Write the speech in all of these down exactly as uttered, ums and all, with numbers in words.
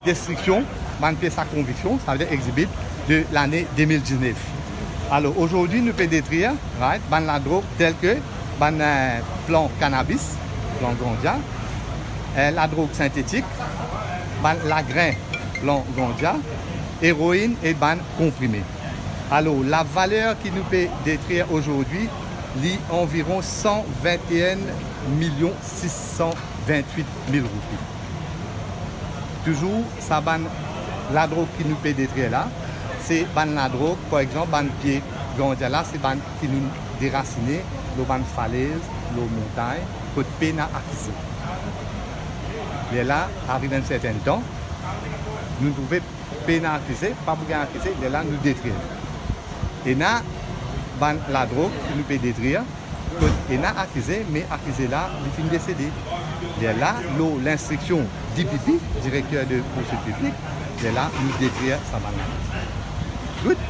Destriksion bann pies a konviksion, savedir exhibit de lane de mil diznef. Alor, azordi nou pe detrir, right, bann ladrog tel ke bann, eh, plan kanabis, plan ganja, eh, ladrog sintetik, bann lagrin plan ganja, eroinn e bann konprime. Alor, lavaler ki nou pe detrir azordi, li anviron san vinte-enn milion sis san vintwit mil roupi. Touzour, sa bann ladrog ki nou pe detrir la, se bann ladrog, par exanp, bann pie ganja la, se bann ki nou derasine lor bann falez, lor montagn, kot pena akize. Lerla, ariv enn sertenn tan, nou trouve pena akize, pa pou gagn akize, lerla nou detrir. Ena bann ladrog ki nou pe detrir, kot ena akize, me akize la, li finn desede. Lerla, lor linstriksion D P P, direkter de poursuit piblik, lerla, nou detrir sa bann la. Good.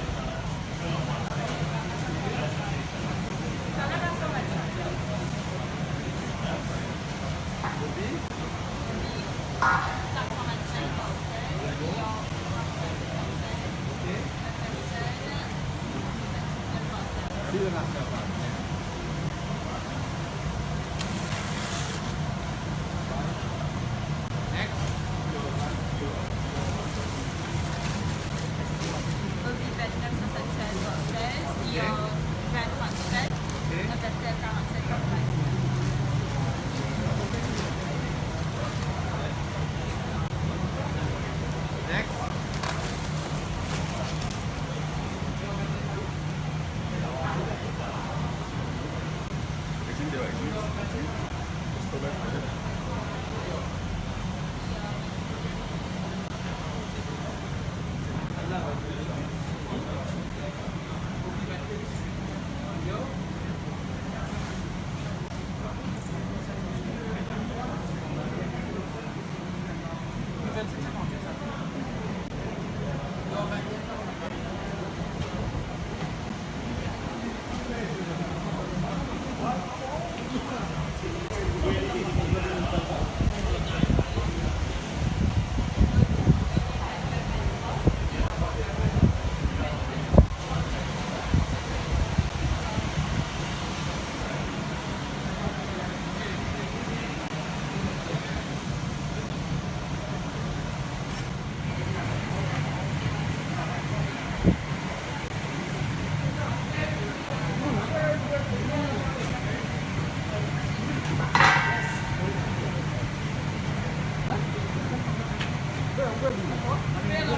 Mwa, la,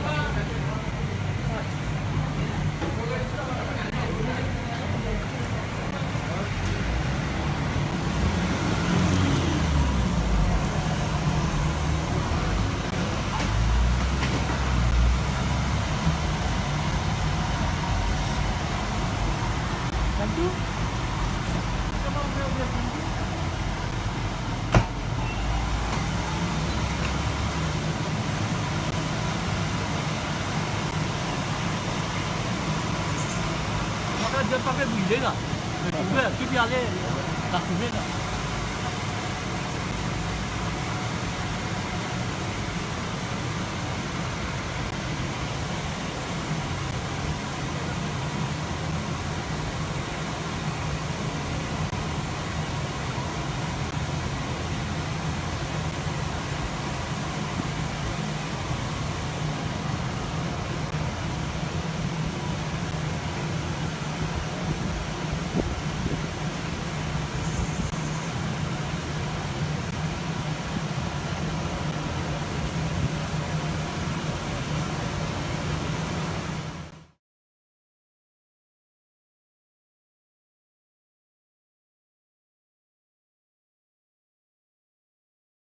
pa pe brile la. Tou pe ale, la fime la.